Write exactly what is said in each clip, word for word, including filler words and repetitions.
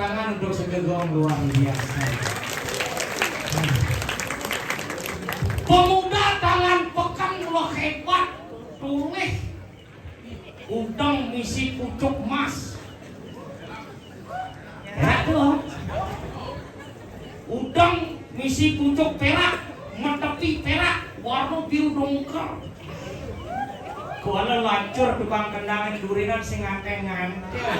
Tangan untuk Sugeng luar biasa. Pemuda Tangan Peken ulah hebat, tulih. Udeng misi pucuk emas. Perak tuh. Udeng misi pucuk perak, metepi perak, warna biru dongker. Kuala lacur tukang kendang durinan sing akeh nganten.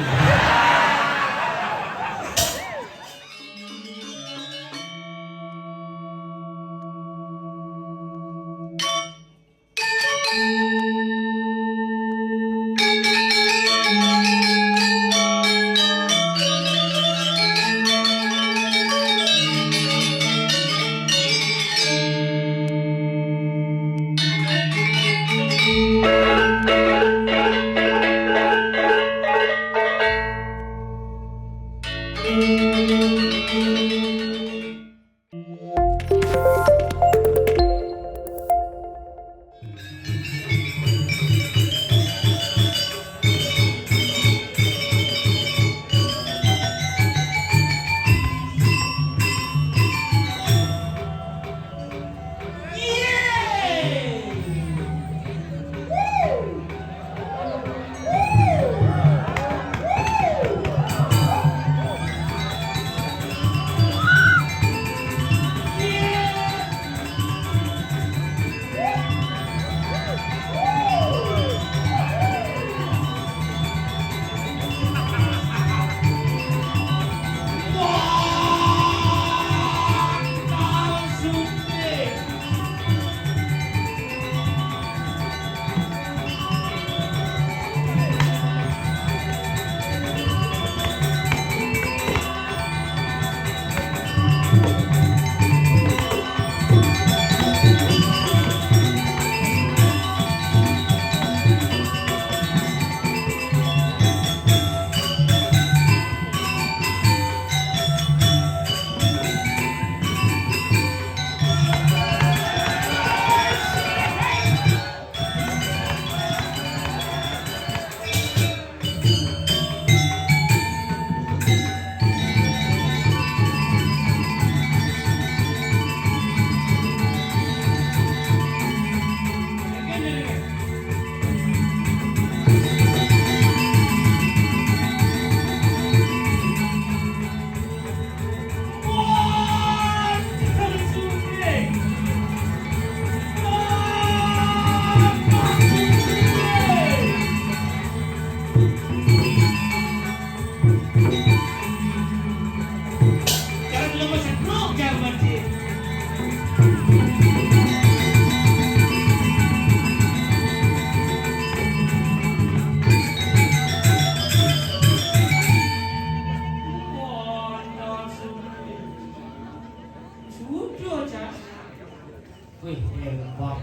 Wih, hebat.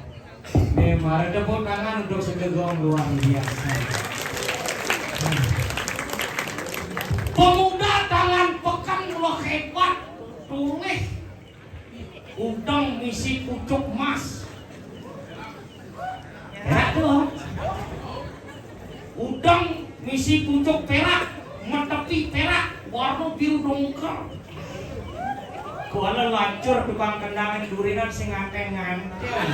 Nih, mari tepuk tangan untuk Sugeng luar biasa. Pemuda Tangan Peken ulah hebat, tulih. Udeng misi pucuk emas. Perak tuh. Udeng misi pucuk perak, metepi perak, warna biru dongker. Kuala lacur tukang kendang durinan sing akeh nganten.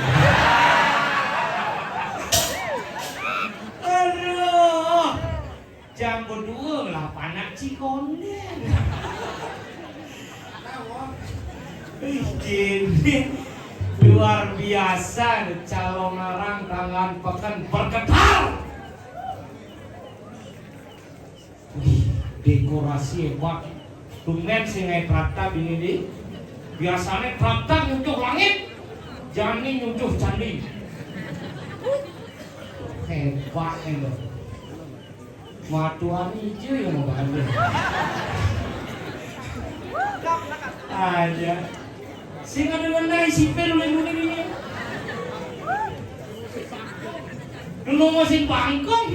Aduh. Jam kedua lah panak Cikoneng. Ih, gini. Luar biasa nih, calon orang Tangan Peken bergetar. Wih, dekorasi hebat. Tumben sing ngae traktak ini di. Biasanya traktak nyucuh langit, jani nyucuh candi. Hebat emang. Matuan ijo ya mau balik. Aja. Sing ada mana isi pel oleh muni ini. Dulu masih bangkong.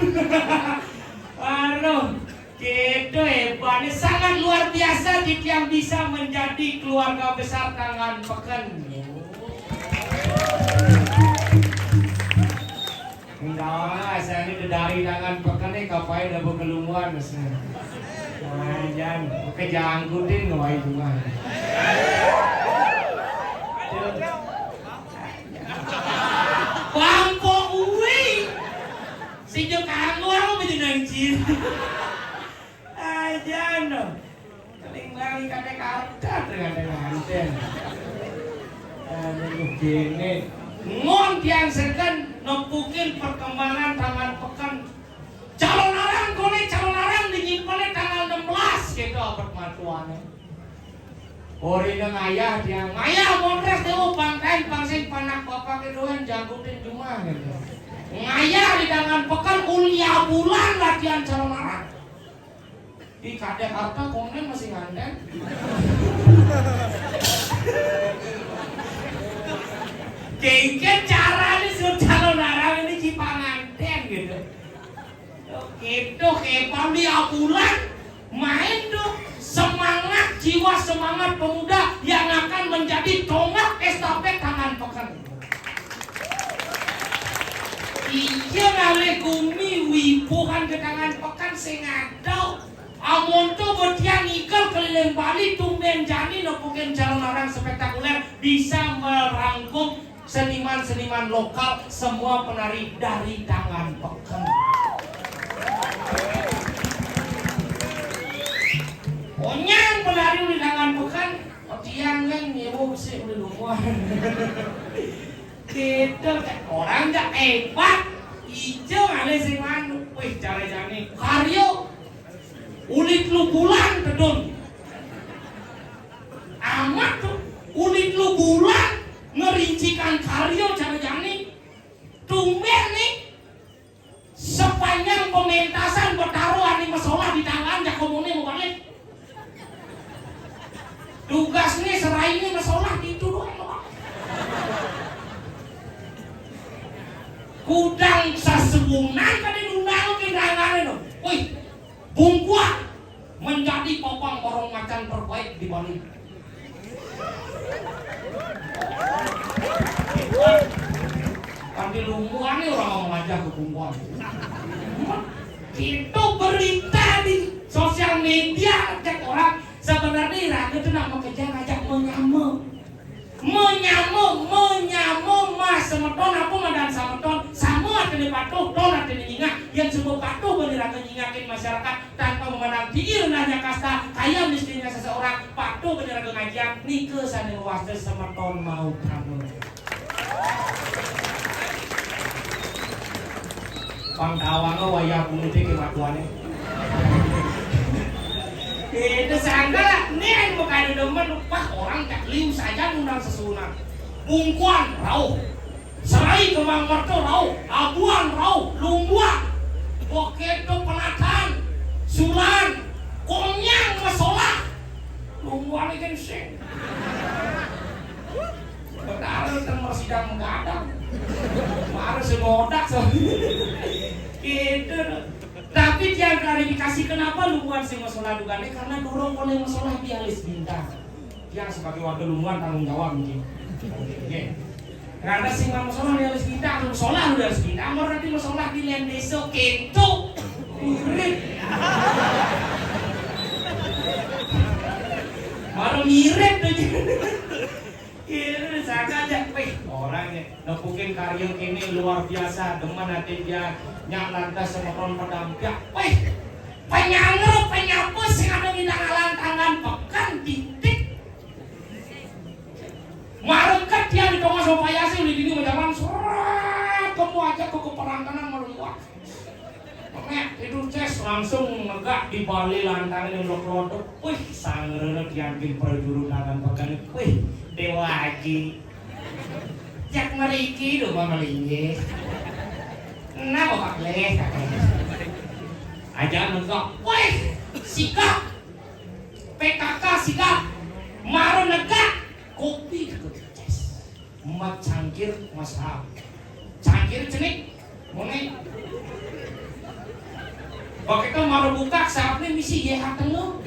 Aduh, gitu hebatnya, sangat luar biasa di yang bisa menjadi keluarga besar Tangan Peken. Enggak, saya ini dari Tangan Peken nih, kapai udah berkelumuran, saya. Ajan, kejangkutin wae cuma. Bangko uwi. Sing kanggo aku menyenang ciri. Ajan no. Keling bali kate karta dengan dengan. Aduh, gini. Ngon tiang seken nepukin perkembangan tangan peken. Calon arang kone, calon arang dinyimpennya tanggal enam belas gitu abet matuannya. Orina ngayah tiang, ngayah mondres deh, oh, pangkain pangsin panak bapak doang jangkutin cuma gitu. Ngayah di tangan peken ulia bulan latihan calon arang. Di kadek harta konen masih nganten. Kengken cara nih suruh calon arang ini cipanganten gitu. Gitu, kayak Pamli Abulan main tuh semangat, jiwa semangat pemuda yang akan menjadi tonggak estafet tangan peken. Iya ngalih gumi wibuhan ke tangan peken sing ada. Amonto betian ikel keliling Bali tumben jani nepukin calon arang spektakuler bisa merangkum seniman-seniman lokal, semua penari dari tangan peken. Onyang penari di tangan peken, tiang kan nyewa besi udah lupa. Gitu kan, orang nggak hebat, ijo ale sing anu, wih cara jani, karyo, ulit lu bulan tedun. Amat tuh, ulit lu bulan ngerincikan karyo cara jani. Tumben nih, sepanjang pementasan bertaruh ane masalah di tangan jakomone mau balik. Tugasnya serainnya masalah itu doang. Kudang sasebunan kada diundang ke tangannya no. Wih, Bungkuan menjadi papang barong macan terbaik di Bali. Kan di Lumbuan nih orang mau ngajak ke Bungkuan. Itu berita di sosial media, cek orang sebenarnya iraga tuh nak makeja ngajak menyama. Menyama, menyama mas semeton apa madan semeton? Sama artinya patuh, ton artinya nyingak. Yang sebut patuh bagi raga nyingakin masyarakat tanpa memandang tinggi rendahnya kasta, kaya miskinnya seseorang, patuh bagi raga ngajian, nika sane wasta semeton mau tama. Pangkawanga wayah punguti kematuane. Itu sangka lah, ini yang bukan demen, wah orang tak liu saja ngundang sesuunan. Bungkuan, rauh. Serai Kemang Merta, rauh. Abuan, rauh. Lumbuan. Begitu Penataan. Sulan. Konyang masalah. Lumbuan ikan sing. Betara tengah sidang menggadang. Baru semodak so. Gitu. Tapi dia klarifikasi kenapa Lumbuan sing masalah dugane karena durung oleh masalah di alis bintang. Dia sebagai warga Lumbuan tanggung jawab mungkin. Oke. Karena sing masalah di alis bintang, masalah udah alis bintang, mau nanti masalah di lain desa kento. Mirip. Baru mirip tuh. Iya, sangka aja. Wih, orang ya nepukin karya kene luar biasa. Demen ati dia nyak lantas semeton pedampiak. Wih, penyangga penyapa sing ada di tangan tangan pekan titik. Mareket dia di tengah sopayasi udah dini jalan seret kamu aja ke keperantanan malu liwat. Mek itu ces langsung negak di bali lantangan yang lodok. Wih, sangrene diambil perjuru tangan pekan. Wih, Dewa Aji. Jak meriki lho Mama Linggih. Nah, Bapak Leh katanya. Aja mentok. Wih, sikap. P K K sikap. Maro negak. Kopi deket ces. Mat cangkir masal. Cangkir cenik. Mone. Bakal mara buka saatnya misi ya hatengno.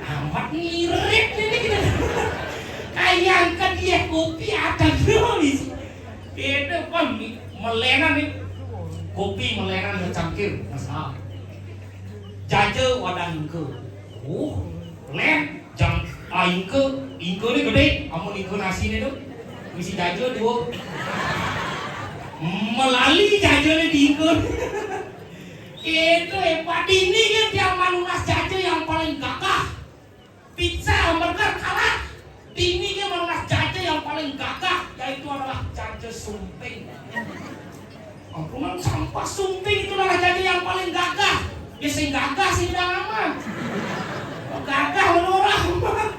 Amat ngirit ini gitu. Kayangkan dia kopi ada dulu misi. Itu kan melenan nih. Kopi melenan cangkir masal. Jaja wadah ingka. Oh, lén, jang, ah, ingka, ingkané gedé, amun ingka nasiné to. Misi jaja dua. Melali jajané di ingka. Itu, eh, Pak, dini kan tiang manunas jaja yang paling gagah. Pizza, hamburger kalah. Dini kan manunas jaja yang paling gagah, yaitu adalah jaja sumping. Ampunan, sampah, sumping itu adalah jaja yang paling gagah. Ya, sing gagah sing udah aman. Gagah menurut orang.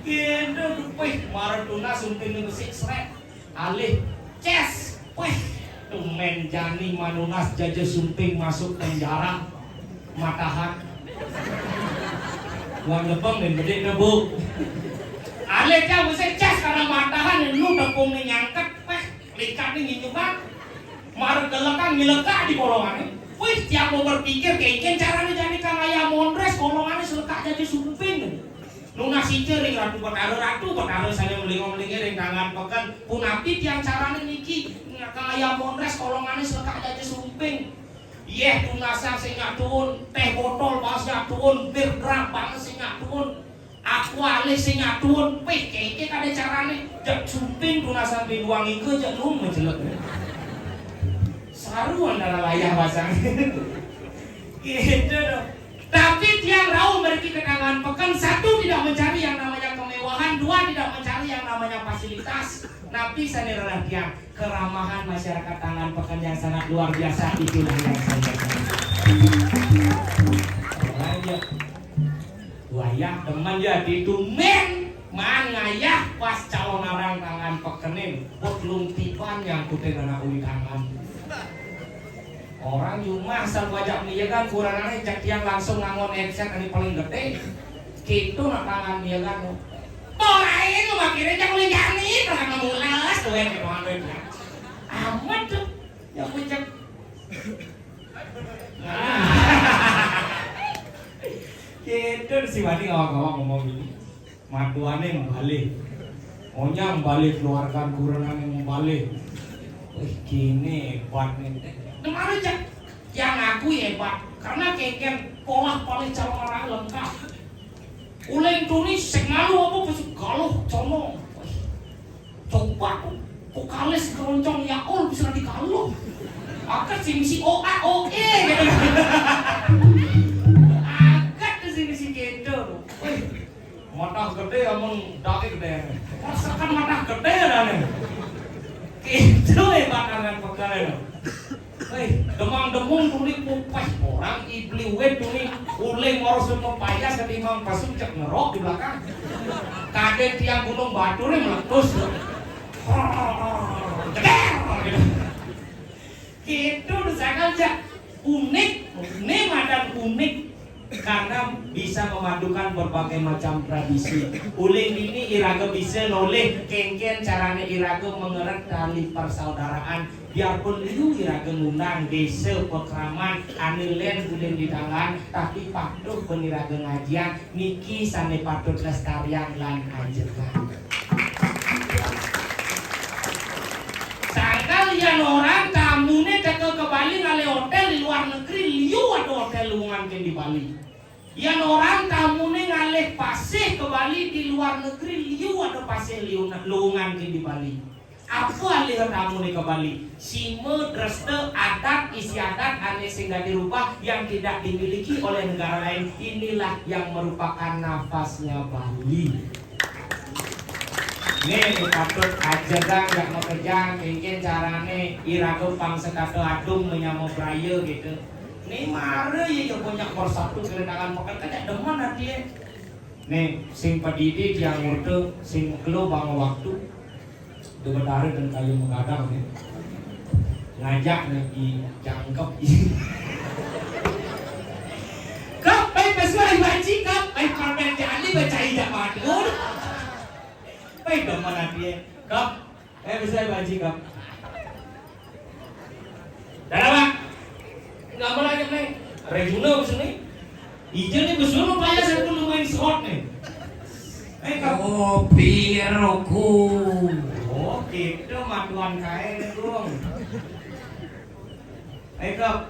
Gitu, duh, wih, mara tunas sumping besik srét. Alih, ces. Wih, tumén jani manunas jaja sumping masuk penjara. Matahan. Uang lepeng dan gede tuh, Bu. Alih, ces, besik, ces, karena matahan, lu tepung nih nyangket. Wih, likat nih nginjukan. Marep gelekan, ngilegak di kolongan. Wih, tiap mau berpikir, kayak caranya jadi kang ayam mondres, kolongannya selekak jaja sumping. Nunas ica ring Ratu Betara, Ratu Betara sané melingong-melingé ring tangan peken. Punapi tiang carané niki, kang ayam mondres kolongané selekak jaja sumping. Yéh, tunasan sing nyak tuun, téh botol baos nyak tuun, bir gerabang sing nyak tuun, aqua alih sing nyak tuun, pih kéké kadé carané. Jek sumping tunasan biduang iga, jek nung majelek. Saru antara layah pasang. Gitu dong. Tapi tiang rauh mriki ka Tangan Peken, satu tidak mencari yang namanya kemewahan, dua tidak mencari yang namanya fasilitas. Napi sané rereh tiang? Keramahan masyarakat Tangan Peken yang sangat luar biasa, itulah yang saya cari. Lanjut. Wayah demen ya ditumén, man ngayah pas calonarang Tangan Pekené, bet lung tiban nyangkutin anak uli Tangan. Orang cuma asal bajak miegan, kurangané cék tiang langsung ngangon headset ané paling gedé. Kéto nak Tangan miegan. Porain lu makirin cék kulit jani, terus mules, duit gitu, duit ya. Amat tuh, ya kucek. Gitu si Wani awak-awak ngomong gini. Matuané mbalih. Onyang mbalih, keluarga kurenané mbalih. Wih, kéné hébatné. Kemarin cék yang aku hébat karena kénkén polah palih calonarang lengkap. Uling tuni sing malu apa besok galuh condong. Wih, coba tuh. Vokalis keroncong Yaul bisa digaluh. Akat sing si O A O E gitu. Akat tuh sing si gitu. Wih, matah gedé amun daki gedé. Rasakan matah gedé dah nih. Gitu ya bakaran pegawai lo. Hei, demang-demung tuni pupeh orang ibli wit tuni uling ngurus pepayas ketimbang pasum cék ngerok di belakang. Kadé tiang gunung baturé meletus. Jeger gitu. Gitu tuh sangat aja unik, ini madan unik karena bisa memadukan berbagai macam tradisi. Uling dini iraga bisa nolih kénkén carané iraga mengerek tali persaudaraan. Biarpun liu iraga ngundang désa pakraman ané lén uling di Tangan, tapi patuh pun iraga ngajian niki sané patut lestarian lan ajengan. Sangkal yén orang tamuné teka ka Bali ngalih hotél di luar negeri, liu ada hotél liungan kén di Bali. Yén orang tamuné ngalih pasih ka Bali di luar negeri, liu ada pasih liu-, liungan kén di Bali. Apa alih tamuné ka Bali? Sima, dresta, adat, istiadat ané sing dadi rubah yang tidak dimiliki oleh negara lain. Inilah yang merupakan nafasnya Bali. Né patut ajengan jak makejang, kénkén carané iraga pang setata adung menyama braya gitu. Né mara ya coba nyak bersatu kena Tangan Peken, kan nyak demen ati ya. Né sing padidi tiang murta, sing kelo bang waktu. Dua betara dan kayu menggadang né. Ngajak né i jangkep. Kap, pai pesuai banci, Kap. Pai parmen jani baca ijak matur. Pai demen ati ya. Kap, eh, bisa banci, Kap. Dadah, Pak. Nggak mau lagi, Neng. Reguna, Pak Suni. Ija né besul payah saya pun lumayan sehot né. Eh, Kap. Oh, piro ku. Oh, gitu matuan kae né, Gung. Eh, Kap.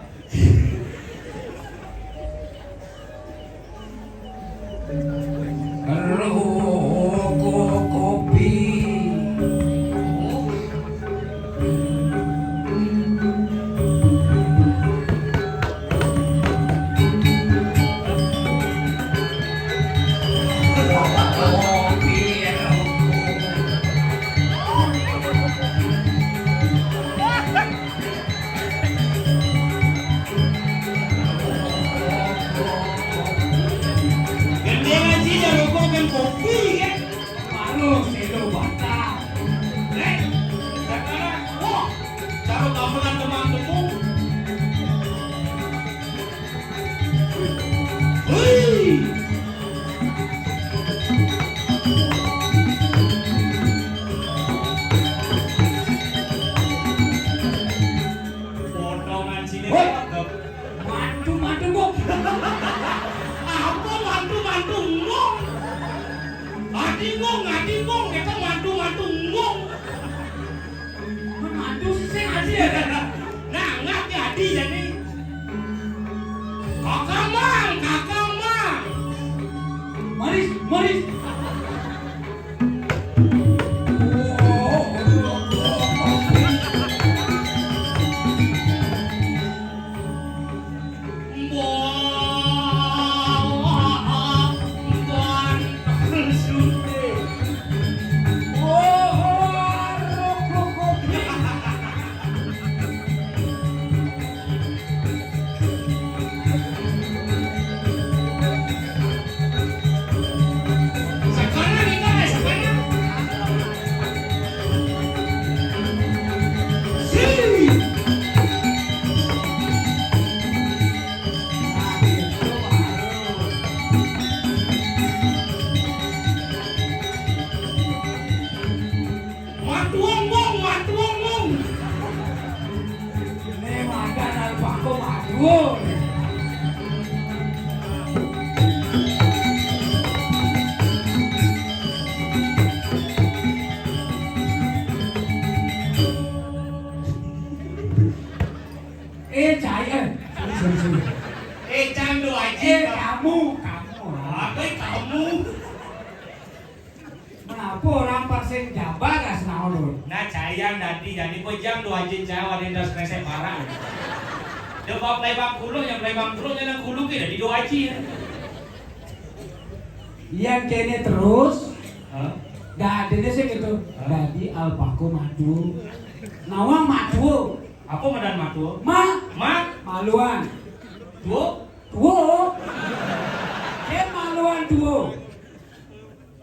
Rokok kopi. Gending aja ya rokok kan kopi kan. Baru selo batal. Eh, sekarang, wah, caro gamelan teman temu. Hui. Potongan sini. Woi. Mantu, mantu, Bung. Apa mantu, mantu, ngong? Adi ngong, adi ngong, kita mantu, mantu, ngong. Mantu sih, sing adi ya. Nah, nggak ya adi ya nih. Kakang Mang, Kakang Mang. Maris, Maris. Matuang, Bung, matuang, Bung. Ini makan alpako matuang. Eh, cai, eh. Sorry, sorry, sorry. Eh, cang do aja. Eh, kamu, kamu. Apa kamu? Menapa orang pasing jabar ya senaon, Dun? Nah, caian dadi, jadi pejam do aja cai, ada yang das kresek parah. Do bab lebang kulo, yang lebang kulo, yang kulo ke dadi do aja. Yang kene terus, hah? Dadine sih gitu. Hah? Dadi alpako madu. Nawang madu. Apa madan madu? Ma. Ma. Maluan. Tuo. Tuo. Dia maluan tuo.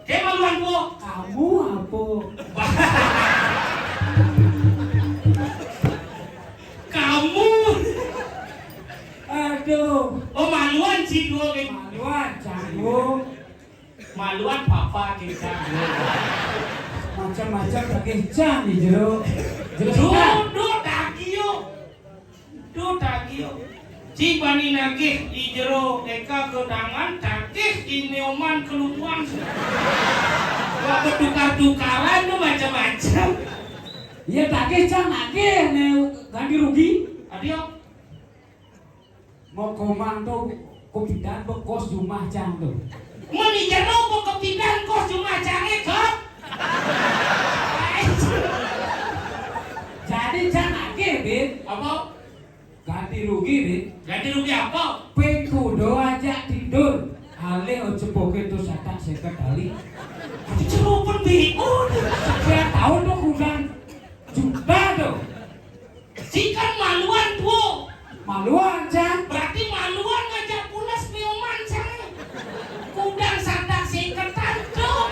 Dia maluan tuo. Kamu apa? Kamu. Aduh. Oh, maluan si tuo ke. Maluan, canggung. Maluan papa kita. Macam-macam lagi cang di jero. Jero. Duh, duh, dagio. Duh, dagio. Cing bani nagih di jero eka ke tangan, dagih di neoman kelutuan. Wah, bertukar-tukaran tuh macam-macam. Iya, dagih cang nagih ne ganti rugi. Adio. Mau komang tuh kepidan bekos jumah cang tuh. Mun di jero kok kepidan kos jumah cange, Kak? Jadi cang nagih, Bin. Apa? Ganti rugi, Bin. Ganti rugi apa? Ping kudo aja tidur. Alih ocepoke tuh satak seket kali. Tapi ceropen, Bin. Oh, setiap tahun tuh kudan juta tuh. Sikan maluan tuo. Maluan, cang. Berarti maluan ngajak pulas pioman, cang. Kudang satak singketan tuh.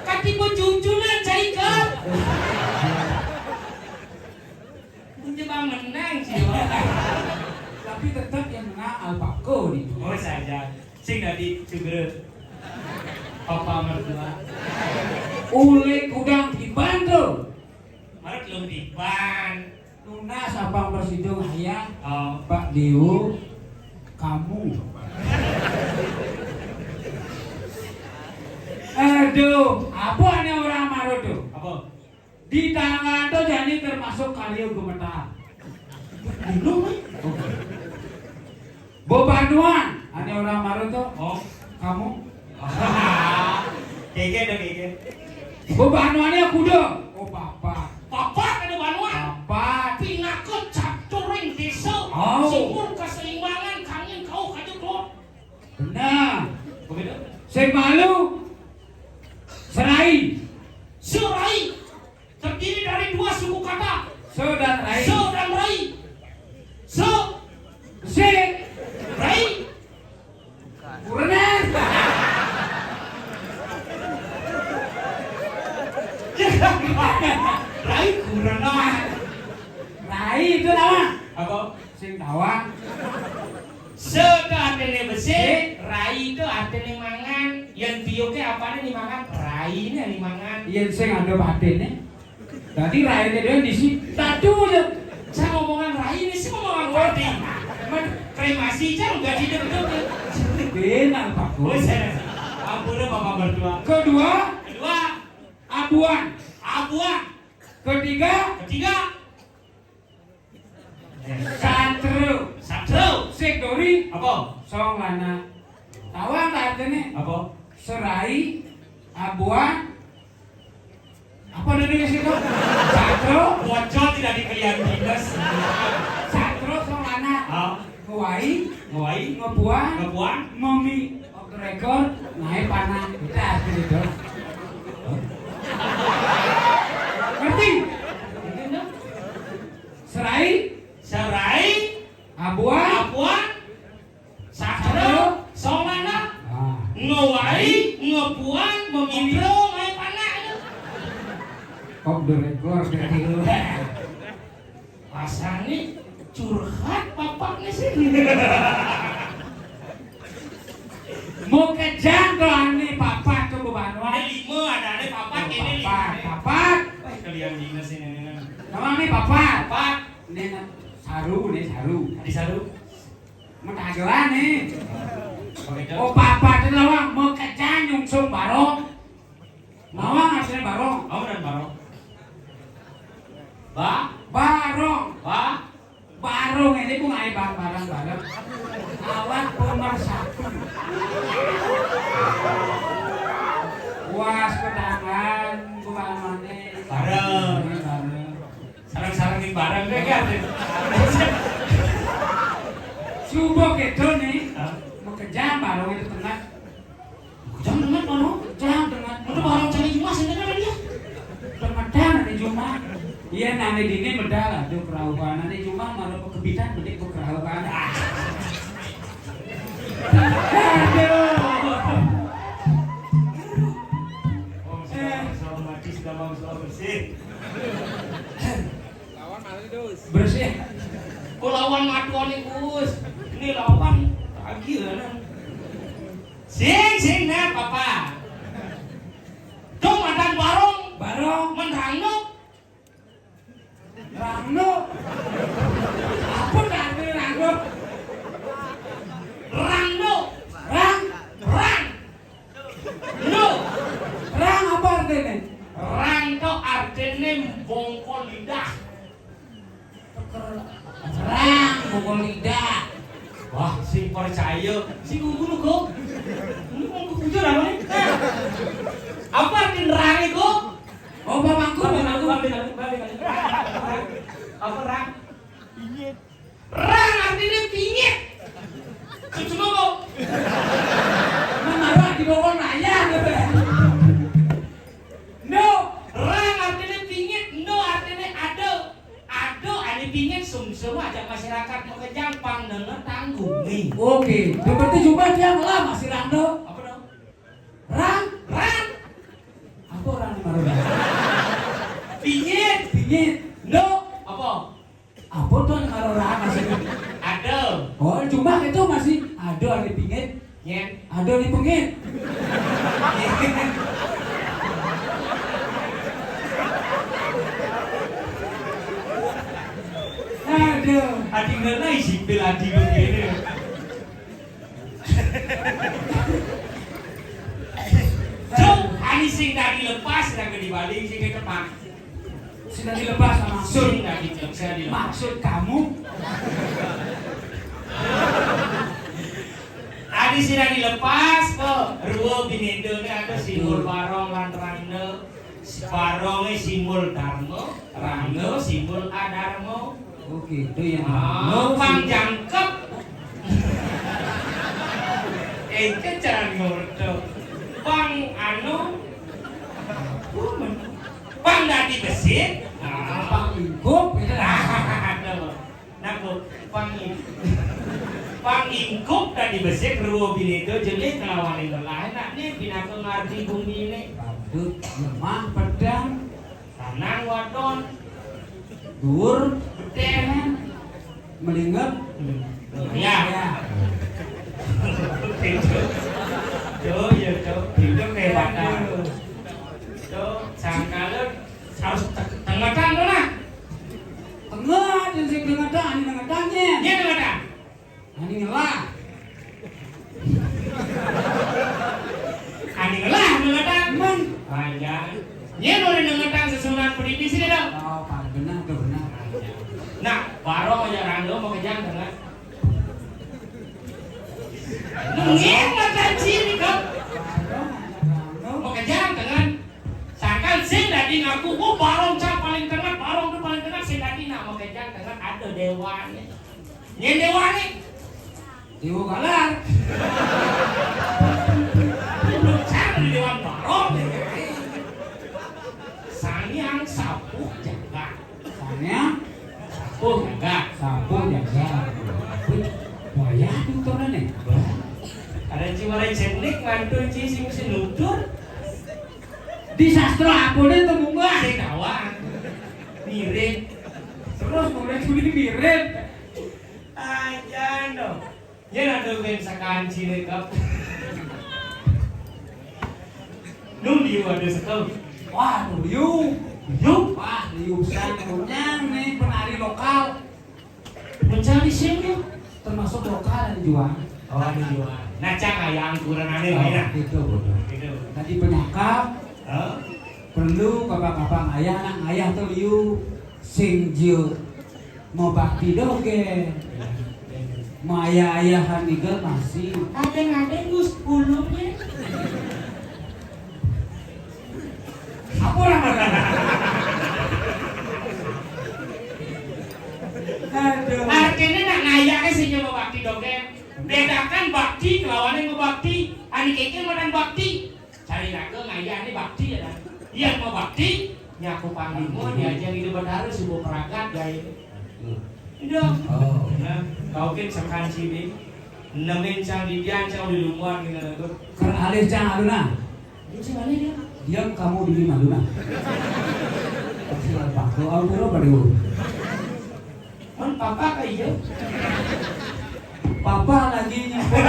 Kati bejujunan, cai, Kak. Menjebak menang, sih. Tapi tetap yang menang alpako nih. Oh, saja. Sing dadi sugere. Papa mertua. Ule kudang tiban tuh. Marut lung tiban. Nunas abang bersidung ayah. Oh. Pak Dewo, kamu. Aduh, apa ane orang marut tuh? Apa? Di tangan tuh jadi termasuk karyo gemetar. Minum, eh? Bebanuan, ane orang marut tuh. Oh. Kamu. Geger dong, geger. Bebanuane kuda. Oh, papat. Papat ada banuan. Papat. Pinaka caturing desa. Oh. Sumber keseimbangan kangin kau kaja keluar. Benar. Begitu. Sing malu. Serai. Serai. Terdiri dari dua suku kata. Se dan rai. Se dan rai. Se. Se. Rai. Kurenan. Rai kurenan. Rai itu lawan. Apa? Sing tawang. Seto artine besi, rai itu artine mangan. Yen piuke apane ni mangan? Raine ni mangan. Yen sing ada patine. Dadi raine dhewe disi tatu aja. Saya ngomongan rai ini sih ngomongan pati. Men kremasi aja nggak hidup tuh. Benar, Pak. Oh, saya. Ampun, Bapak mertua. Kedua, kedua, abuan. Abuan. Ketiga, ketiga, satru. Satru. Sing duri. Apa? Song lanang. Tawang ta artine? Apa? Serai, abuan, apa ada di situ? Satru. Bocor tidak dikelian dinas. Satru song lanang. Ah. Ngewai. Ngewai. Ngebuan. Ngebuan. Memi. Off the record. Naik panah. Kita artine itu. Ngerti? Serai. Serai. Abuan. Abuan. Satru. Song lanang. Ah. Ngewai, ngebuan, memindro, ngai panak. Kok direkor dari lu? Rasane curhat bapakne sih. Mau kejang tuh ane papat tuh bebanuan. Ada lima, ada ane papat, oh, ini papat, lima. Papat. Eh, kalian gila sih, nenek. Nama nih papat? Papat. Ini saru, nih saru. Tadi saru. Metagelan nih. Oke, Cok. Oh, papat itu lawang, mau kejang nyungsung barong. Lawang asli barong. Oh, dan barong. Ba? Barong. Ba? Barong ini pun ae bang barang-barang. Awak pemersatu. Was kedangan, bukan mane. Bareng. Bareng. Sareng-sarengin bareng deh, kan? Subuh gitu nih. Hah? Mau kejang barong itu tengah. Kejang dengan mana? Kejang dengan. Udah barong cari emas, ini kan dia. Kemedan ada cuma. Iya, nane dini medal, aduh, keraupan. Nane cuma malah kebitan, mending ke keraupan. Ah. Aduh. Om, selamat, selamat mati, sudah mau, sudah bersih. Bersih. Kok lawan matuan nih, Gus? Ini lawan lagi ya, nah. Sing, sing, nah, papa. Dong, madan barong. Barong. Men rangno. Rangno. Apa artine rangno? Rangno. Rang. Rang. No. Rang apa artine? Rang to artine bongkol lidah. Rang bongkol lidah. Wah, sing percaya, sing ngomong kok. Ini mau bujur apa nih? Apa arti rang itu? Oh, bapakku, bapakku. Apa rang? Rang artine pingit. Cuma kok. Menara di bawah layar. No, rang artine pingit, no artine ada. Ada ane pingit sungsung ajak masyarakat makejang pang denger tanggunge. Oke, berarti juga dia malah masih rando. Apa dong? Rang, rang. Apa orang ini baru dah? Pingit. Pingit. No. Apa? Apa tuh yang karo rang masih? Ada. Oh, cuma itu masih ada di pingit. Nyet. Ada di pengit. Aduh. Adi ngena isi pil adi begini. Cuk, ani sing tadi lepas, sing tadi balik, sing ke depan. Sudah dilepas sama Sun tadi, saya dilepas. Maksud kamu? Ada Sira dilepas kok. Rua binédané ada simbol barong lan rangda. Barongé simbol dharma, rangda simbol adharma. Oh, gitu ya. Ah, pang jangkep. Engké cara ngorto. Pang anu. Pang dadi besik. Ah, pang ingkup gitu lah. Aduh. Nah, kok pang-, pangingkup dadi besik rua binéda jelé kalawané lelahé, nak né pinaka ngardi guminé. Badut, lemah, pedang, lanang, wadon, dhuwur, betéh, melingep. Ya. Ya. Tuh, ya, tuh. Itu kehebatan. Tuh, sangkala harus te-, tengetan tuh, nah. Tenget, yang sing dengetan, ani dengetan, nyén. Nyén dengetan. Ani ngelah. Ani ngelah dengetan. Men. Panjang. Nyén udah dengetan susunan pendidik sini dong. Oh, paling benar tuh, benar. Nah, baru aja rando mau kejang dengar. Nengin mata cini kau. Mau kejang dengar. Sangkal sing dadi ngaku, "Oh, barong cang paling tengah, barong tuh paling tengah," sing dadi nak mau kejang dengar ada déwané. Nyén déwané? Déwa Galar. Belum cang di Déwan Barong. Sang Hyang Sapuh Jagat. Sang Hyang Sapuh Jagat. Sapuh Jagat. Wih, wayah tuturné. Ada ciwara jenik mantu ci sing mesti nutur. Di sastra apa nih tuh munggah? Sing kawan. Mirip. Terus mulai juli mirip. Aja dong. Yén ada bén sakanci nih, Kak. Nu liu ada sekel. Wah, nu liu. Liu? Wah, liu pisan. Punya nih penari lokal. Mencari sing ya? Termasuk lokal dan jual. Oh, ada jual. Nah, cang ayang kurang aneh. Oh, ya. Gitu, bodoh. Gitu. Tadi penyakap. Hah? Perlu bapak-bapak ayah, anak ayah tuh liu. Sing jiu. Mau bakti dogén. Maya ayahan nigel masih. Adeng-adeng Gus pulungnya. Apa orang makan? Aduh. Artinya nak ngayaknya sing mau bakti dogén. Bedakan bakti kelawannya mau bakti. Ani keke madan bakti. Cari raga ngayah ini bakti ya kan. Iya mau bakti, nyaku panglima, diajang hidup berdarah, subuh peragat, gaya. Hidup. Oh. Ya, kau kan sekan sini. Nemin sang didian, sang di lumuan, gitu, gitu. Keralih cang aluna. Dia sih mana dia? Diam kamu di lima luna. Pasti lalu pakai, oh, dulu pada dulu. Man papa ka iya? Papa lagi nyebut.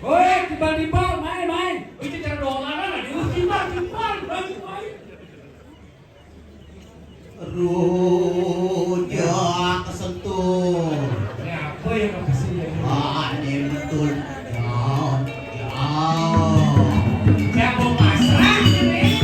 Woi, timbal-timbal, mai, mai. Itu cara dolanan aja. Timbal-timbal, mai, mai. Rujak kesentuh. Ini apa ya, makasih ya? Ane betul. Jauh, jauh. Siapa pasrah ini?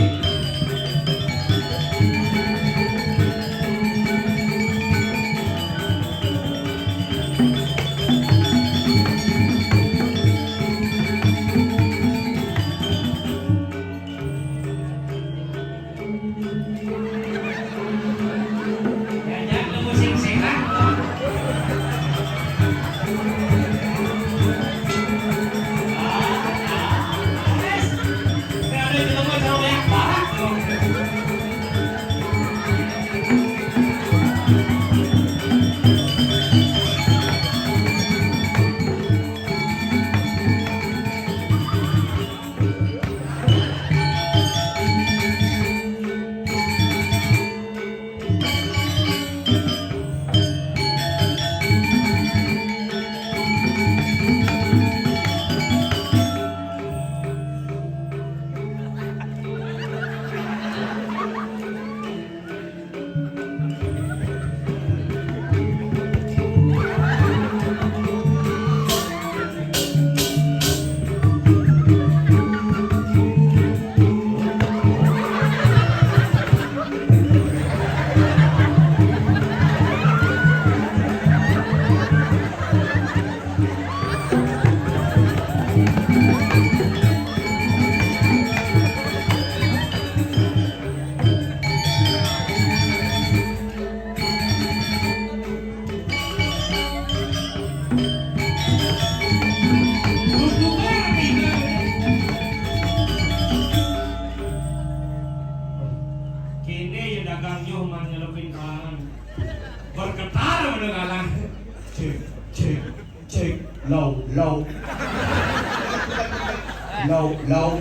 Lau, lau.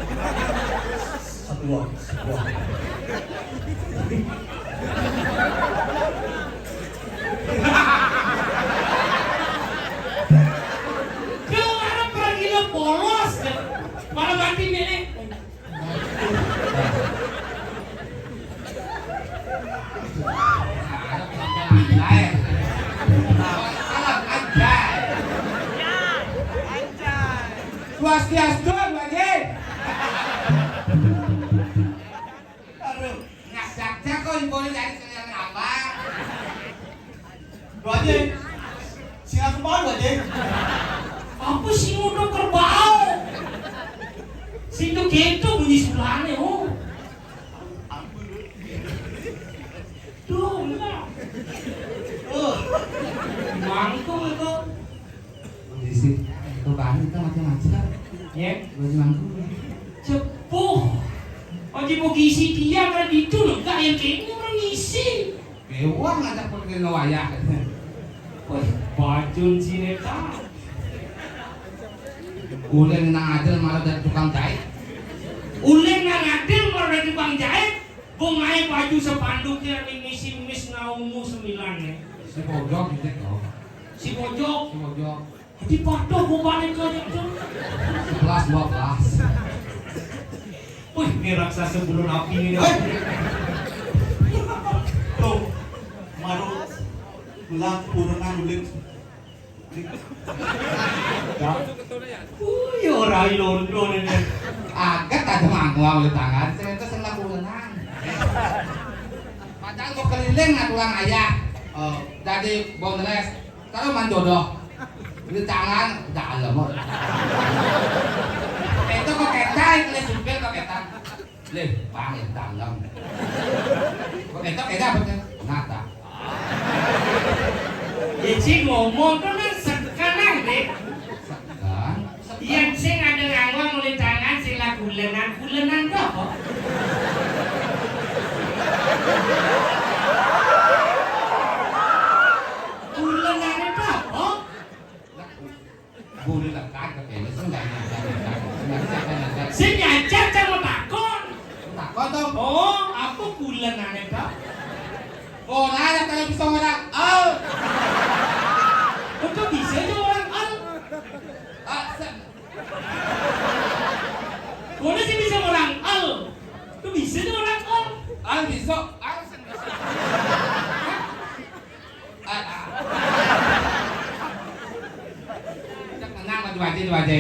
Satu, dua, satu, dua. Kalau ada pergi lo polos, malah mati milih. Swastiastu, Bu Haji. Aduh, ngajak-jak kok ibu ini dari sekalian apa? Bu Haji, sing aku mau, Bu Haji. Apa sih udah kerbau? Sing tuh gitu bunyi sulane, oh. Ampun, Bu. Tuh, enggak. Oh. Mangkung itu. Kondisi. Tuh, Pak, itu macam-macam. Ya. Baju mangkung. Cepuh. Oji mau gisi dia karena itu loh, enggak yang kayaknya orang ngisi. Bewang ada pergi wayah. Wah, bajun si Neta. Uleng nang adel malah dari tukang jahit. Uleng nang adel malah dari tukang jahit. Bung ae baju sepanduknya ning misi mis naumu sembilan nih. Si pojok gitu loh. Si pojok. Si pojok. Di patok gua balik aja tuh. Sebelas, dua belas. Wih, ini raksasa gunung api ini. Hei. Tuh, maru, belah kurangan ulit. Uy, ora londo ini. Agat aja mangwa oleh tangan, saya itu seneng kurangan. Padahal gua keliling nggak tulang ayah. Oh, dari Bondres, taruh manjodoh. Di tangan, dalam. Itu kok ketai, keliling supir kok ketai. Leh, pangit tanggam. Kok ketok ketok apa tuh? Nata. Ya, si ngomong tuh nang sekarang deh. Sekarang? Yang sing ada ngangwang oleh tangan sing lagu lenan kulenan tuh apa? Kulenan itu apa? Boleh lah, kagak, ya, sing nggak nyangka, nggak nyangka, nggak nyangka, nggak nyangka. Sing nyajak jangan takon. Takon dong. Oh, aku bulan aneh dah. Oh, nah, yang kalau bisa orang, al. Kok bisa aja orang al? Ah, sen. Kok sih bisa orang al? Kok bisa aja orang al? Al bisa, al sen. Ah, ah. Cek tenang, maju aja, maju aja.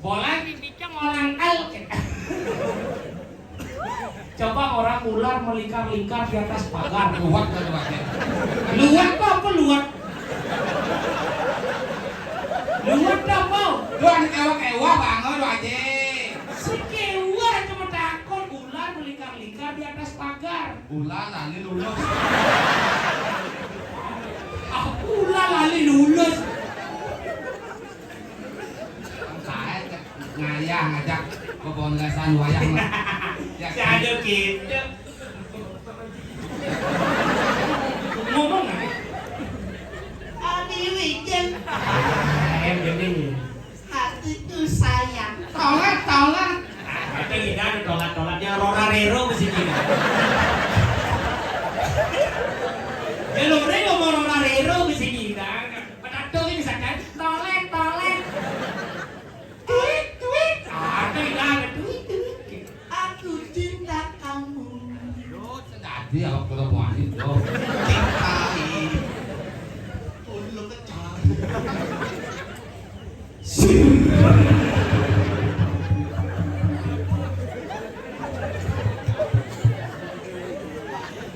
Bola dipikir orang al. Coba orang ular melingkar-lingkar di atas pagar. Luwet, maju aja. Luwet apa, apa luwet? Luwet apa? Lu anak ewa-ewa banget, maju aja. Si kewa cuma takut ular melingkar-lingkar di atas pagar. Ular lali lulus. Ah, ular lali lulus. Saya ngayah ngajak bebondasan wayah mah. Ya, si ada gitu. Ngomong aja. Adi Wijen. Em, gini. Hatiku sayang. Tolak, tolak. Ada tidak ada tolak-tolak. Dia rora rero ke sini. Dia lore ngomong rora rero ke sini. Nah, penato ini misalkan, tolek, tolek. Tuit, tuit. Ada tidak ada tuit, tuit. Aku cinta kamu. Yo, tadi awak kalau mau aja, yo. Cintai. Ulu kecang.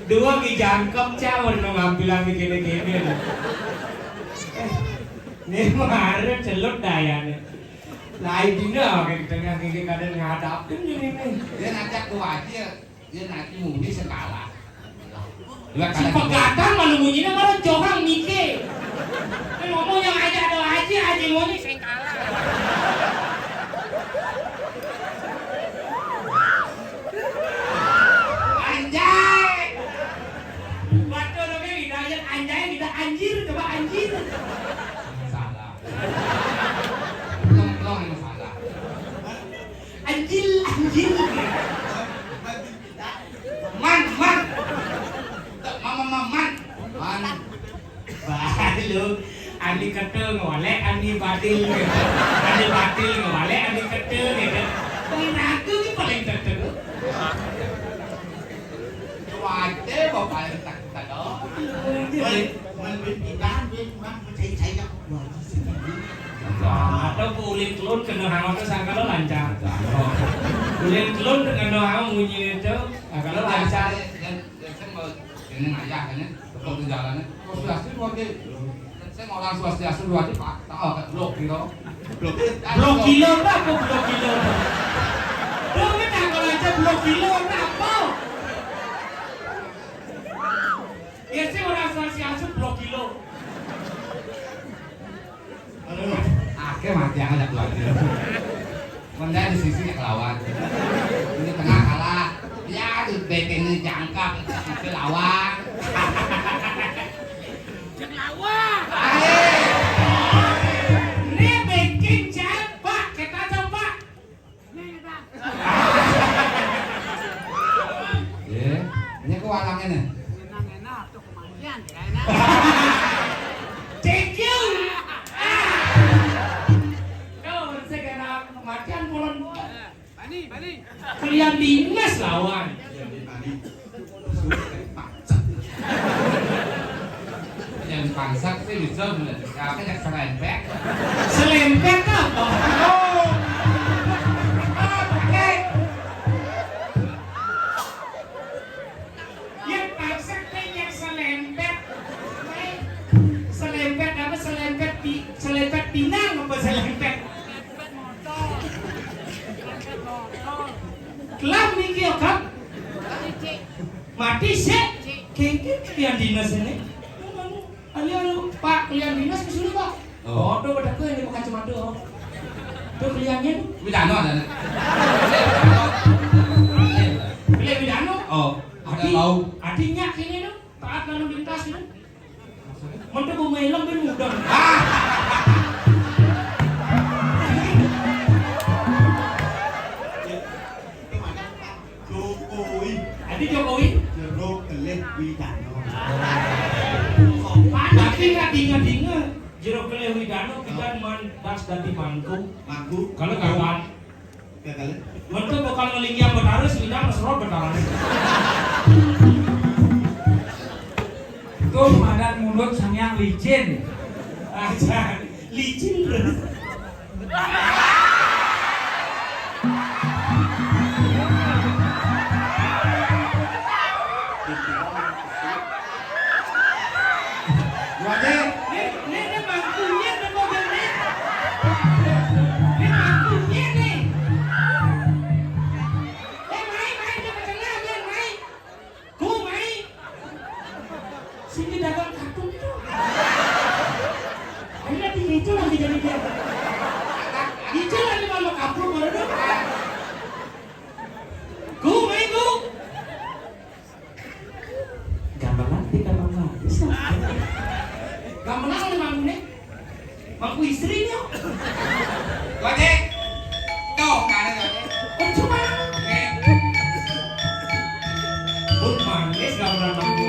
Dua ki jangkep cawer no ngambilan di kene-kene. Ini mah harus celut dayane. Lain dina kayak di tengah kayak kadang ngadapin ini nih. Dia ngajak gua aja. Dia nanti muni sekala. Si pegadang malu munyine malah jorang mike. Kan ngomong yang aja ada aja aja muni sing kalah. Anjay. Waduh, tapi tidak aja anjay, tidak anjir, coba anjir. Salah. Belum, belum yang salah. Jin. Man, man. Man, man, man, man. Man. Balu, ani keta ngolek, ani badil gitu. Ani badil ngolek, ani keta gitu. Ini ragu ni paling keta tu. Cuaca bapak yang tak tahu. Boleh, boleh pindah, boleh kurang, boleh cari-cari aku. Wah, di sini. Atau ke ulin kelun kena hang tu sangka lo lancar. Ulin kelun kena hang munyi itu, ah, kalau lancar. Yang, yang, yang, yang, yang, yang, yang, yang, Betul di jalannya. Swastiastu dua D. Saya mau orang swastiastu dua D, Pak. Tahu kan? Blok kilo. Blok kilo apa? Blok kilo. Lu kan kalau aja blok kilo apa? Ya sih orang swastiastu blok kilo. Aduh, akeh mati yang ada keluar. Mending di sisi yang lawan. Ini tengah kalah. Ya, di backing ini jangkap, itu lawan. Cek lawan. Ayo. Ini backing cek, Pak. Kita coba. Ya, ini kok walangnya nih. Enak-enak tuh kematian, ya, enak. Thank you. Ah. Kau saya kena kematian bulan buat. Bani, bani. Kalian dinas lawan. Yang pangsak sih bisa, apa yang serempet? Serempet apa? Oh. Apa, eh? Yang pangsak teh yang serempet. Eh, serempet apa? Serempet pi-, serempet pinang apa serempet? Kelam niki ya, Kak. Mati sik. Kengkeng kalian dinas ini. Ayo, ayo, Pak, kalian dinas ke sini, Pak. Oh. Oh, tuh, pada ke ini pakai kacamata, oh. Tuh, kaliannya tuh. Widano ada, nak? Beli Widano? Oh, ada. Adi, bau. Adinya kini tuh, taat lalu lintas gitu. Mantap, mau main lembing udah. Ah. Jokowi. Adi Jokowi? Jero Kelih Widano. Sopan. Tapi nggak dinga-dinga. Jero Kelih Widano kita man das dadi mangku. Mangku. Kalau kawan. Gagal. Mantap bakal ngelingiang Betara, selidang ngeserot Betara. Tuh, madan mulut sangyang licin. Aja. Licin, bro. Gua aja. Nih, nih, nih, mangkunya ada mobil nih. Nih, mangkunya nih. Eh, mai, mai, dia ke tengah, dia, mai. Ku, mai. Sini dagang kartun tuh. Akhirnya di hijau lagi jadi dia. Hijau lagi malu kapur baru dong. Ku, mai, ku. Gamelan di kamar mandi, Sat. Gamelan di mana nih? Mangku istrinya. Gojek. Tuh, kanan gojek. Percuma. Oke. Bun manis gamelan mangku.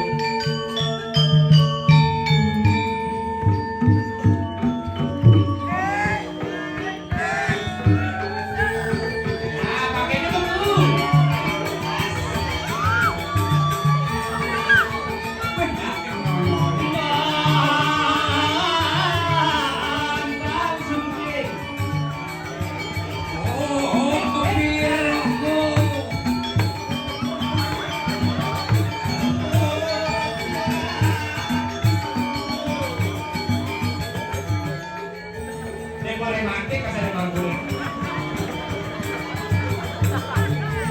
Nek boleh mati, kasar manggung.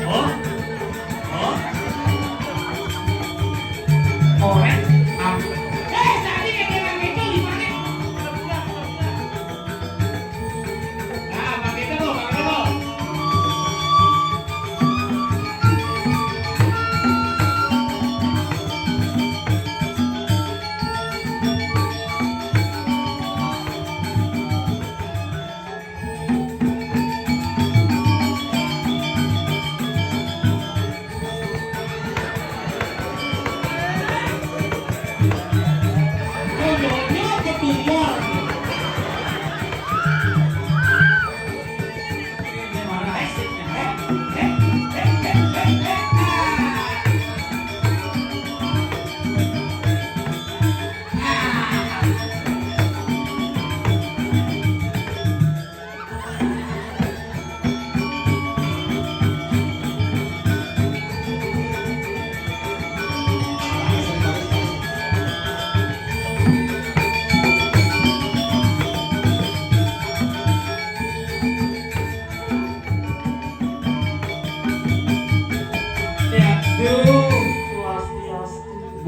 Oh? Oh? Korek? Ah. Eh, tadi yang bilang itu lima nih. Nah, pakai itu, pakai itu.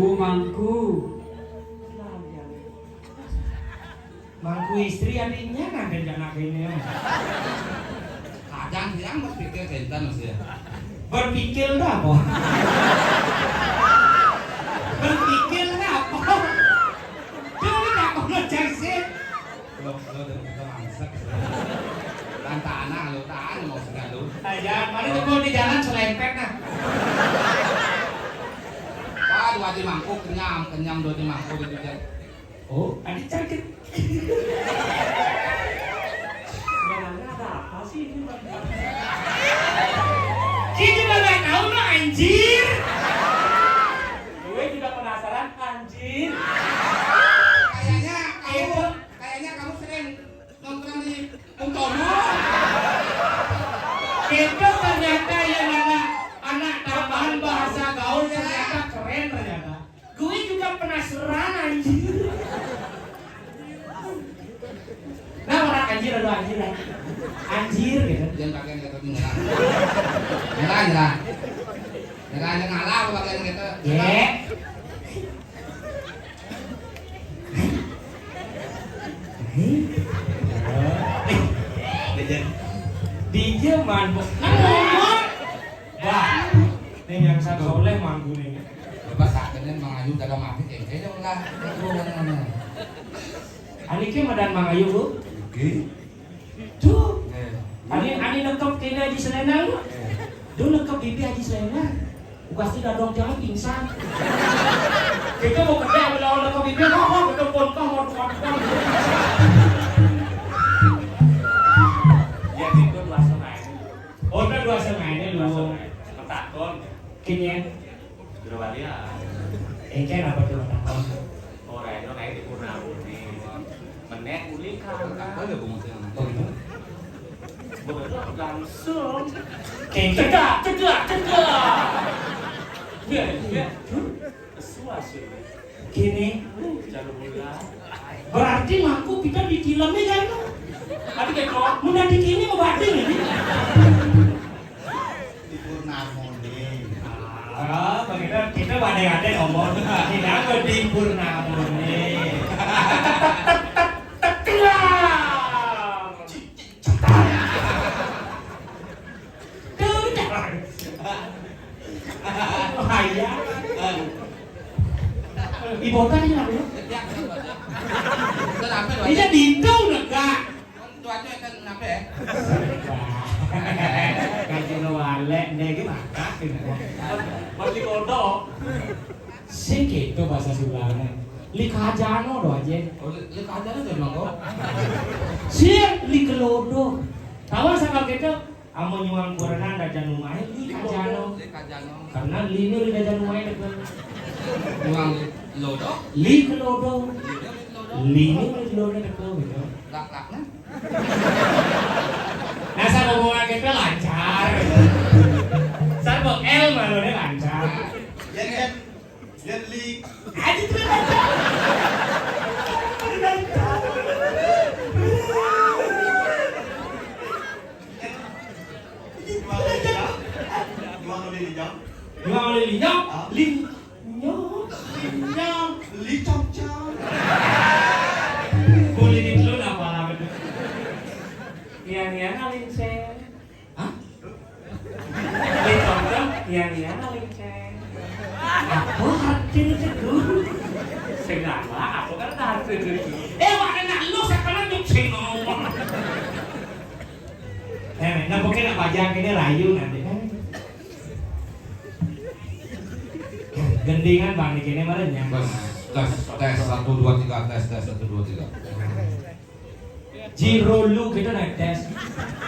Mangku. Mangku istri adiknya nanti anak ini. Kadang siang berpikir kenten sih. Berpikir dah apa? Berpikir dah apa? Coba tak kono cek sih. Lo, lo udah kita mangsak. Tantana lo, tahan mau segala. Aja, mari tunggu di jalan selempet nah. Wah, dua di mangkuk kenyam, kenyam dua di mangkuk itu kan. Oh, ada cakit. Sebenarnya ada apa sih ini, Bang? Kita juga nggak tahu lo, anjir. Gue juga penasaran, anjir. Kayaknya kamu, kayaknya kamu sering nongkrong di Bung Tomo. Itu ternyata yang anak, anak tambahan bahasa gaul ternyata keren ternyata. Gue juga penasaran, anjir. Nah, orang anjir, aduh, anjir, anjir. Anjir, gitu. Jangan pakai kata nyerah. Nyerah, nyerah. Nyerah, nyerah, ngalah apa pakai kata? Ya. Dia mabok. Kan ngomong. Wah, ini yang satu soleh mangku nih. Bapak sakitnya Mang Ayu dagang mati, kayaknya lah. Aduh, mana-mana. Ani ke madan Mang Ayu, Bu? Oke. Tuh. Eh. Ani, ani nekep kena di Selendang, Bu? Eh. Duh, nekep bibi Haji Selendang. Pasti dadong jangan pingsan. Kita mau kerja, bila orang kau bibi, kau, kau, betul pun, kau, mau tukang, tukang. Ya, itu dua setengah ini. Oh, kan dua setengah ini, lu. Dua setengah. Petakon. Kini ya? Berapa dia? Eh, kan apa tuh petakon? Orang itu kayak di Purnamuni. Menek uli kan. Apa ya, Bung? Oh, gitu? Bener, langsung. Kayak gitu. Cedak, cedak, cedak. Iya, iya. Kesuas ya. Gini. Jalur bola. Berarti mangku kita di filmnya kan? Tapi kayak kok. Mudah di kini mau batin ini. Di Purnamoni. Ah, kita, kita badai-badai ngomong. Kita mau di Purnamoni. Tetetetetetelang. Tuh, dah. Oh, iya. Ibu tadi nggak, ya? Iya, di tahu nggak? Tuh aja kan kenapa ya? Kasih lo walek, nih, gimana? Masih kodok. Sing gitu bahasa Sundanya. Li kajano do aja. Oh, li, li kajano do, Bang, kok? Sing li kelodo. Tahu sama kita? Amun nyuang kurenan dajan umahé, li kajano. Li kajano. Karena lini li dajan umahé dekel. Nyuang lodo? Li kelodo. Lini li lodo dekel gitu. Lak-lakna? Nah, saboboan kita lancar. Sabok L malone lancar. Yen, yen Yen li. Aji, terima kasih. Jual oli linyong. Jual oli linyong. Jual oli linyong. Ah. Linyong. Linyong. Li cong cong. Boleh di telur apa lah, betul? Yang, yang, alinsé. Hah? Ditonton, iya, iya, linceng. Apa artinya itu? Sing apa? Apa kan tak arti itu? Eh, wak, enak lu, sekarang nyuk sing ngomong. Eh, nah, mungkin apa aja ini rayu nanti kan. Gendingan, Bang, di sini mana ya? Tes, tes, tes, satu, dua, tiga, tes, tes, satu, dua, tiga. Jiro lu gitu nah, tes.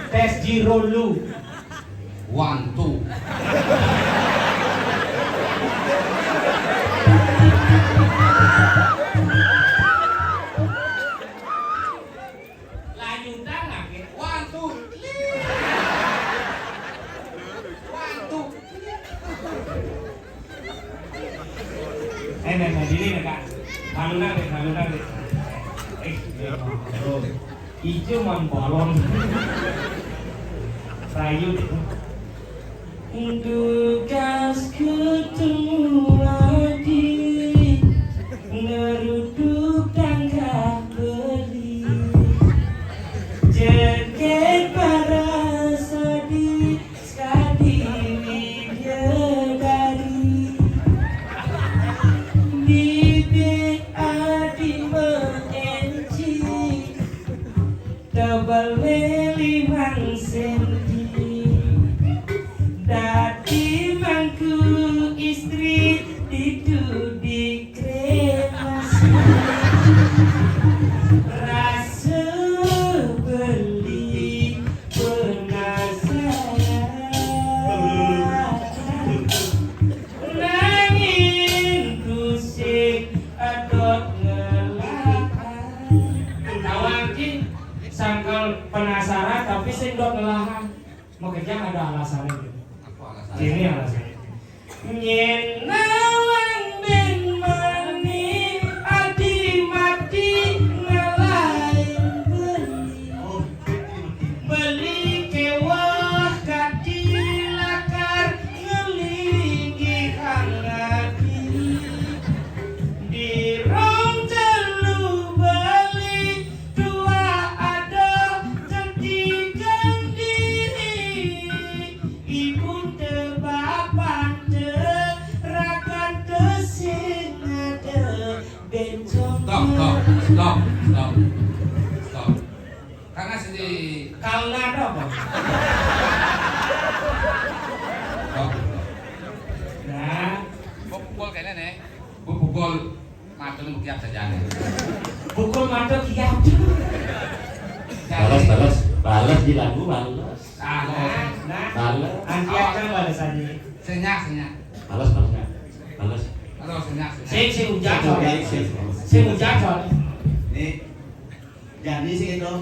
Tes Jiro lu. One, two. Lanjutan lagi. One, two, three. One, two, three. Eh, nah, nah, gini nih, Kak. Malunan deh, malunan deh. Eh, iya, bro. Ijo man balon. Rayu deh. Tugas ketemu lagi. Ngelahang, makejang ada alasannya gitu. Apa alasannya? Ini alasannya. Nyén nawang bén mani adi mati ngalahin beli. Beli kéweh kadi lakar ngelinggihang adi. Di rong telu beli dua ada tetigang diri. Ibun te bapan te rakan te sing ada bencong. Stop, stop, stop, stop, stop. Karena sini. Karena ada apa? Stop. Nah. Pukul kene nih. Pukul. Matur niku kiap sajane. Pukul matur kiap. Balas, balas, balas di lagu, balas. Ah, nah, nah. Balas. Anti akan balasannya. Senyak, senyak. Balas, balas, balas. Aduh, senyak, senyak. Sing, sing ujar, sing, sing, sing ujar, soalnya. Nih. Jadi sih itu.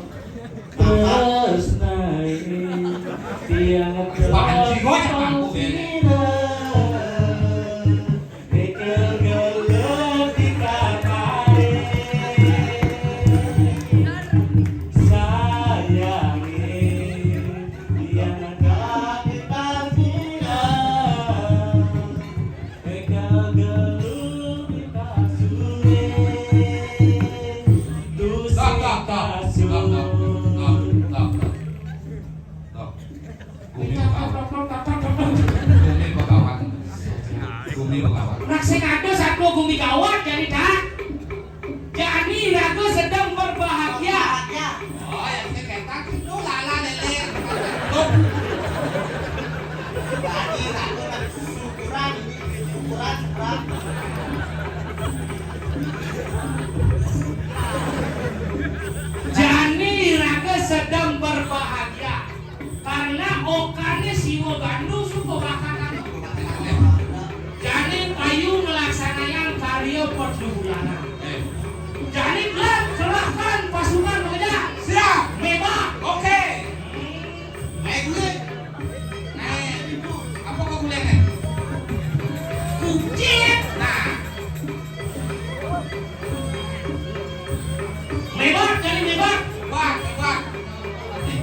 Terus naik tiang. Wah, anjing, gua cakap aku, Ben. Bekel gelem di kamare. Sayange, yang ada di pangkulan. Bekel gelem di kasure. Tuh. Stop, stop, stop. Stop, stop, stop, stop, stop. Stop. Gumi Begawan. Gumi Begawan. Gumi Begawan. Nak sing ada satu gumi gawat jadi tak. Jani raga sedang berbahagia. Oh, yang sing ketak itu lala lele. Tuh. Tadi raga nak syukuran ini syukuran, syukuran. Jani raga sedang berbahagia. Karena okane siwa bandu suka bakatane. Jani payu ngelaksanayang karya perdubulan. Jani gelar kerahkan pasukan bekerja. Siap. Mebak. Oke. Naik gue. Naik. Apa kau boleh naik? Kucing. Nah. Mebak, Jani mebak. Mebak, mebak. Oke.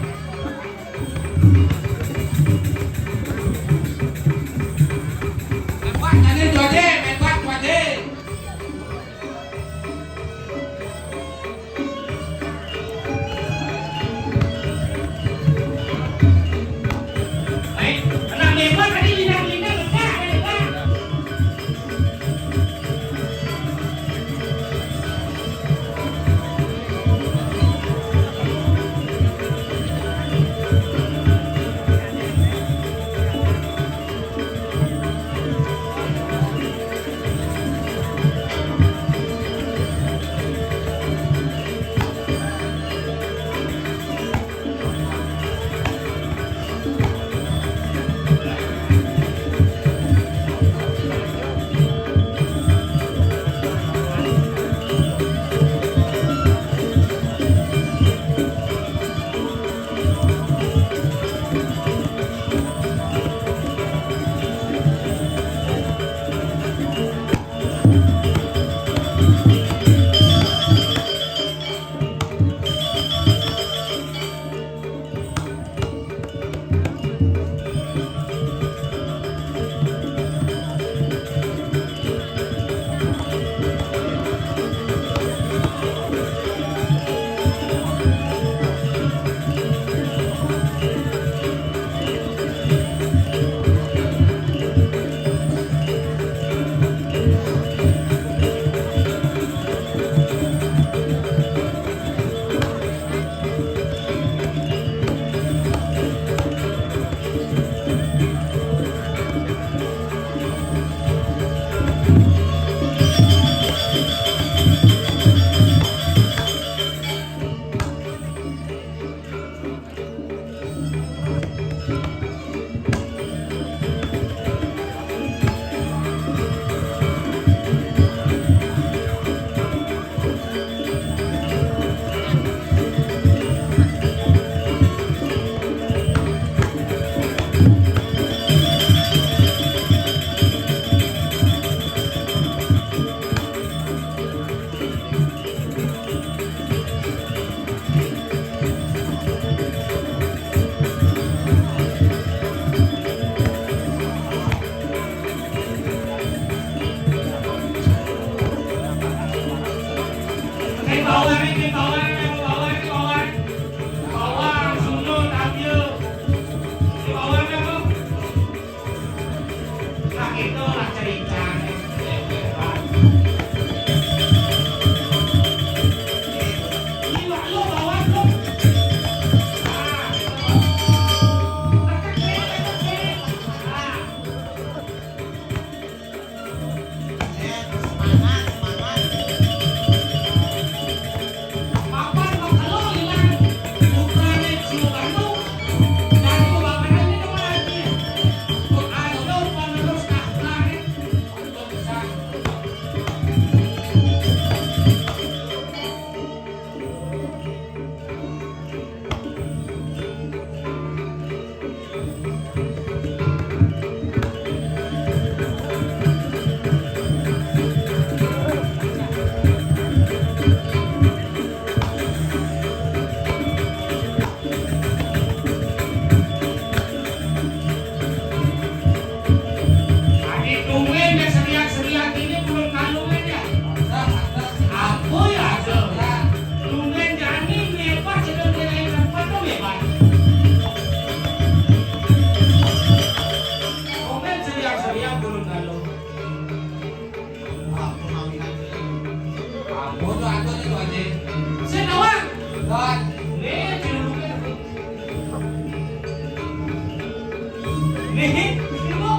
Nih, nih, nih, Bu.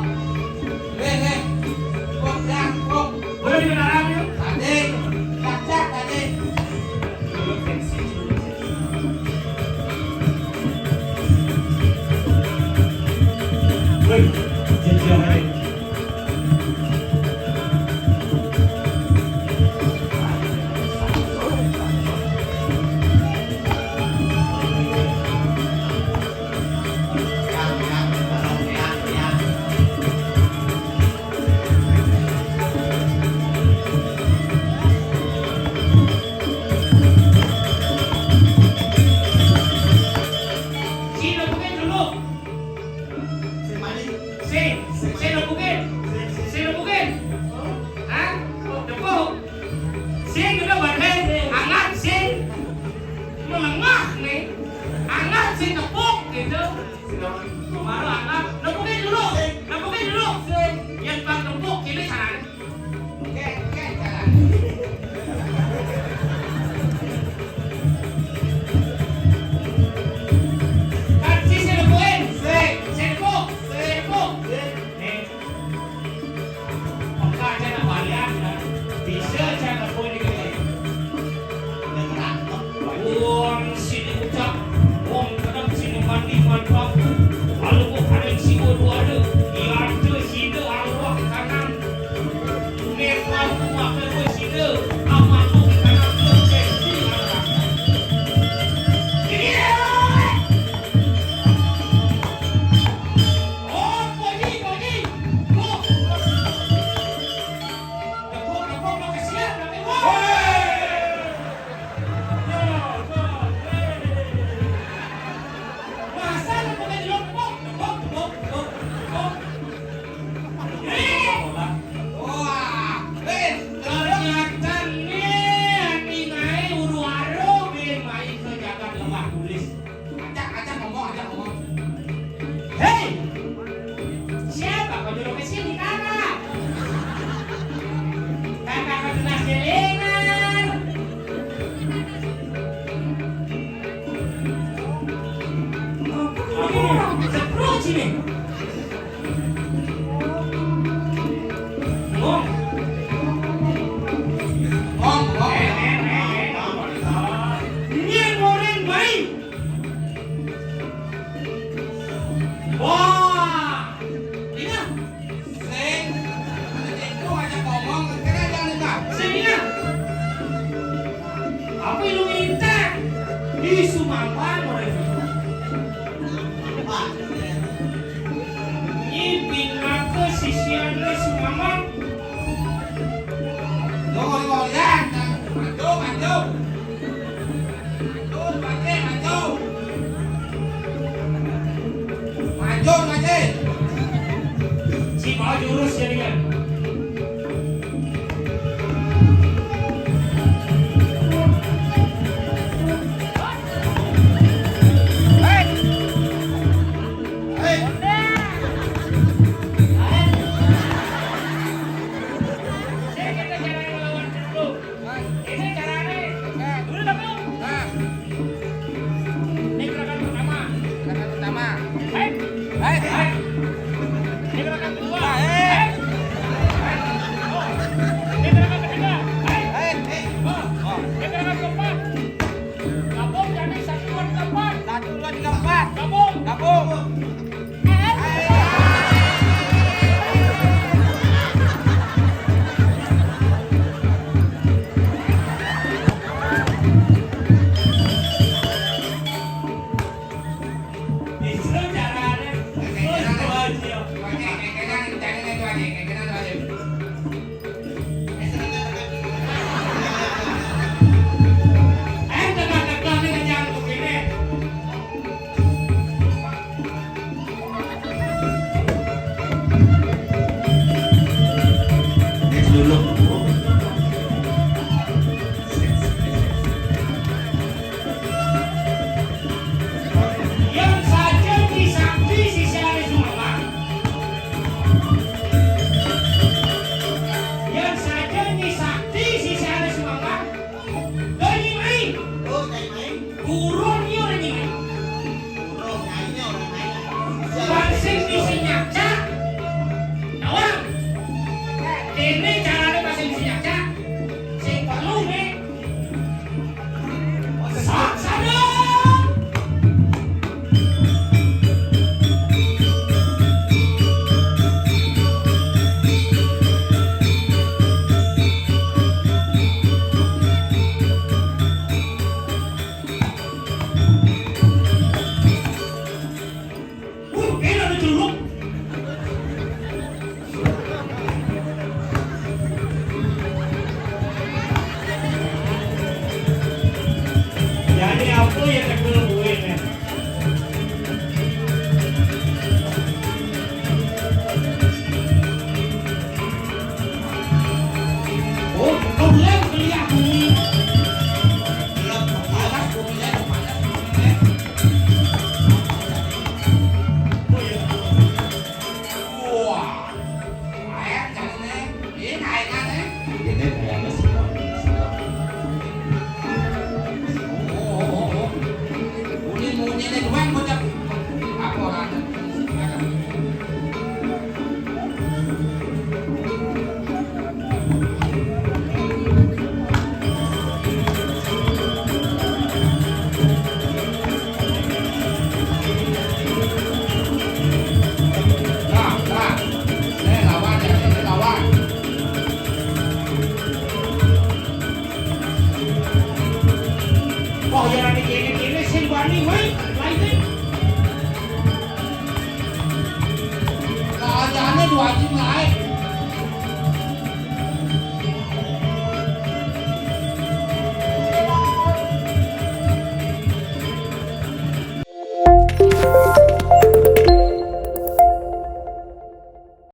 Nih, nih. Kok, ya, kok. Boleh dikenalan, yuk? Tadi, cak, cak, tadi. Woi, jajah, hei. Sino po kayo, Lolo? Sing, sing, sing nepukin. Sing nepukin. Hah? Nepuk. Sing udah badai. Angat, sing. Melengah nih. Angat, sing nepuk gitu. Kemarin angat. Nepukin dulu. Nepukin dulu. Yang bang nepuk ini caranya. Wong sini ucap, wong kedap sini mandi mantap. Lalu kok ada jiwa dua ada, iya ada sida arwah kanan. Tulis lagu apa pun sida, apa tu kanan tu. Ini dia. Oh, bunyi, bunyi. Go. Tepuk, tepuk, tepuk, kesian, tepuk. Hei! Masa lu pakai jeruk tepuk, tepuk, tepuk, tepuk, tepuk. Hei! Wah, hei, ternyata nih, ati nae uru-aru, bin, main ke jagat Lebah Bulus. Ajak, ajak ngomong, ajak ngomong. Hei! Siapa kau nyuruh ke sini, Kakak? Kakak kau kena selengan. Sepuluh sini. Ngomong. Ngomong, ngomong. Ini yang goreng baik. Wah, ini. Sing, itu aja ngomong, kira jangan dengar. Sing, ini. Apa lu minta? Di Sumambang, orang itu. Pak. Ini pinaka sisian di Sumambang. Tunggu, tunggu, ya. Maju, maju. Maju, maju, maju. Maju, maju. Si mau jurus jadinya. Hei. Hei. Ini caranya. Dulu, Bang. Nah. Ini gerakan pertama. Gerakan pertama. Hei. Hei. Hei.